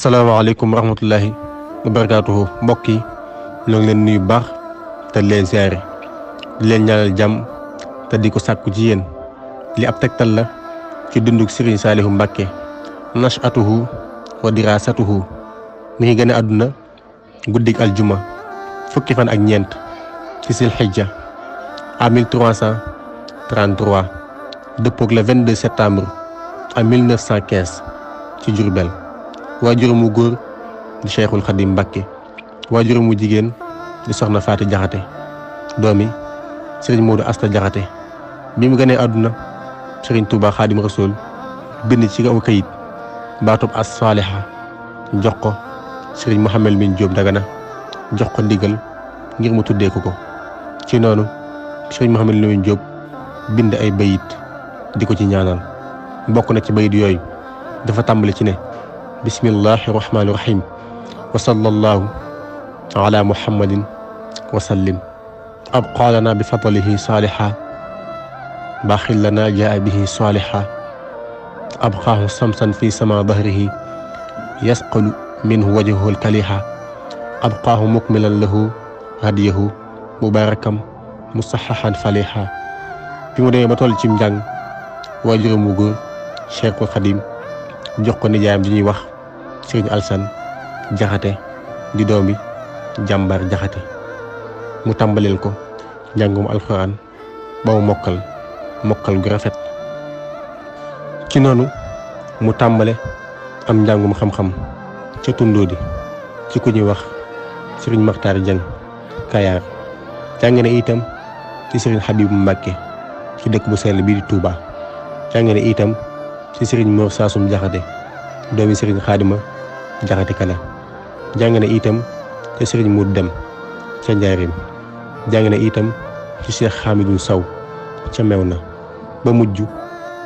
asalaamaaleykum wa rahmatullahi wa barakaatuhu mbokk yi ñoo ngi leen nuyu baax te leen siyaare di leen ñaanal jàmm te di ko sàkku ci yéen li ab tegtal la ci dunduk Serigne Saliou Mbacké nash'atuhu wa dirasatuhu mi ngi gën a àdduna guddik aljuma fukki fan ak ñeent ci sil xijja à 1333 dëppook le 22 septembre à 1915 ci Diourbel waajuram mu góor di Cheikhul Khadim Mbacké waajuram mu jigéen di soxna Faati Jaxate doomi Serigne Modou Asta Jaxate bi mu gënee àdduna Serigne Touba Khadim Rasoul bind ci kaw kayit baatub as-saaliha jox ko Serigne Mouhamed Min Diop Dagana jox ko ndigal ngir mu tuddee ko ci noonu Serigne Mouhamed Min Diop bind ay bayit di ko ci ñaanal bokk na ci bayit yooyu dafa tàmbali ci ne bismillahi rahmani rahim wa sallallahu ala muhammadin wa sallim abqa lana bi fadlihi saliha baaxil lana jaa bihi saliha abqaahu samsan fi sama dahrihi yasqalu minhu wajhuhu alkaliha abqaahu mukmilan lahu hadiyahu mubarakam musaxaxan faliha bi mu demee ba toll ci njàng waajuram mu góor Cheikhul Khadim jox ko nijaayam di ñuy wax Serigne Alsan Jaxate di doomi jàmbar Jaxate mu tàmbaleel ko njàngum alxuraan ba mu mokkal gu rafet ci noonu mu tàmbale am njàngum xam-xam ca Tundóodi ci ku ñuy wax Serigne Makhtar Dieng Kayaar jàng na itam ci Serigne Habibu Mbacké ci dëkk bu sell bii di Touba jàng na itam ci Serigne Mor Saasum Jaxate doomi Serigne Xaadima Jaxate Kala jàng na itam ci Serigne Mour Dem ca Njaaréem jàng na itam ci Cheikh Hamidou Sow ca Mewna ba mujj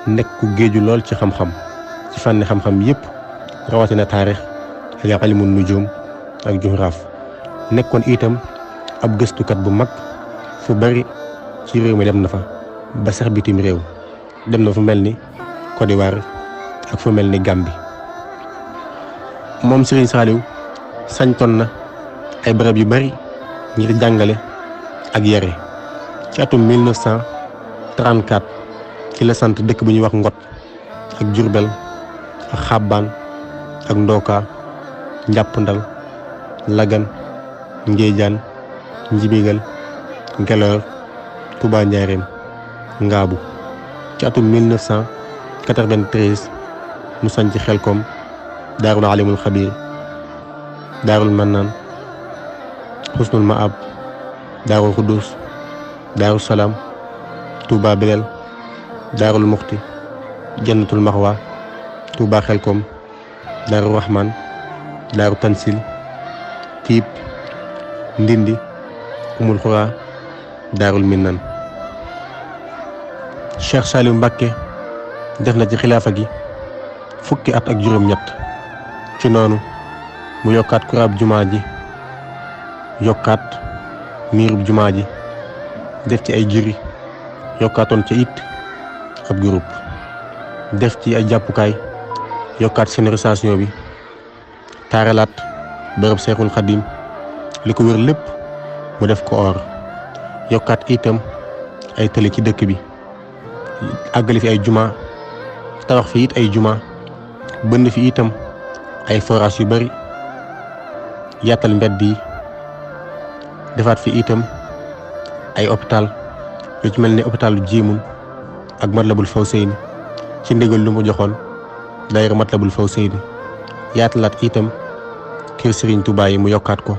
nekk ku géeju lool ci xam-xam ci fànni xam-xam yépp rawatina taarix ak ilmun nujum ak juxraaf nekkoon itam ab gëstukat bu mag fu bari ci réew mi dem na fa ba sax bitim réew dem na fu mel ni Côte d'Ivoire ak fu mel ni Gambie moom Serigne Saliou sañtoon na ay barab yu bari ngir jàngale ak yare ci atum 1934 ci la sant dëkk bu ñuy wax Ngot ak Diourbel ak Xabbaan ak Ndoka Njàppndal Lagan Ngéejaan Njibigal Ngeloor Touba Njaaréem Ngaabu ci atum 1993 mu sañ ci Xelkom Daarul Alimul Xabiir Daarul Mannaan Xusnul Maab Daarul Xuddus Daarul Salaam Touba Belel Daarul Muxti Jannatul Maxwa Touba Xelkom Daarul Rahman Daaru Tansil Tiib Ndindi Umul Xuraa Daarul Minnan Cheikh Saliou Mbacké def na ci xilaafa gi fukki at ak juróom-ñett ci noonu mu yokkaat kuraab jumaa ji yokkaat miirub jumaa ji def ci ay juri yokkaatoon ca it ab groupe def ci ay jàppukaay yokkaat sonorisation bi taaralaat bërëb Seexul Xadim li ko wër lépp mu def ko or yokkaat itam ay tëli ci dëkk bi àggali fi ay juma tabax fi it ay juma bënn fi itam ay forage yu bari yaatal mbedd yi defaat fi itam ay hôpital lu ci mel ni hôpitalu Jéemun ak Matlabul Fawseyni ci ndigal lu mu joxoon daayira Matlabul Fawseyni yaatalaat itam kër Serigne Touba yi mu yokkaat ko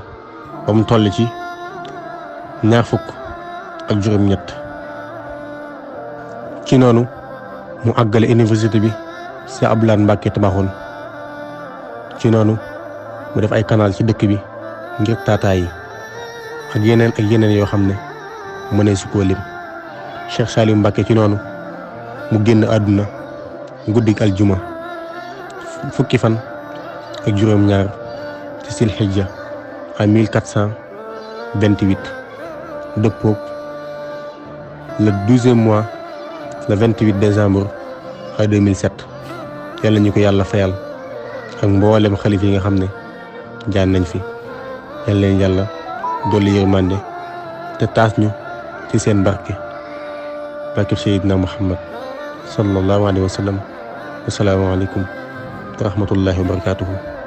ba mu toll ci 20 ak juróom-ñett ci noonu mu àggale université bi ci Abdoulaye Mbacké tabaxoon ci noonu mu def ay canal ci dëkk bi ngir taataay yi ak yeneen yoo xam ne mënee su koo lim Cheikh Saliou Mbacké ci noonu mu génn àdduna guddik aljuma fukki fan ak juróom-ñaar ci sil xijja à 1428 dëppook le 12e mois le 28 décembre à 2007 yàlla ñu ko yàlla fayal ak mboolem xalif yi nga xam ne jaan nañ fi. yal leen yàlla dolli yërmande te taas ñu ci seen barke Seydina Muhammad sallallahu alayhi wa sallam. assalaamu aleykum wa rahmatullahi wa barakatuhu.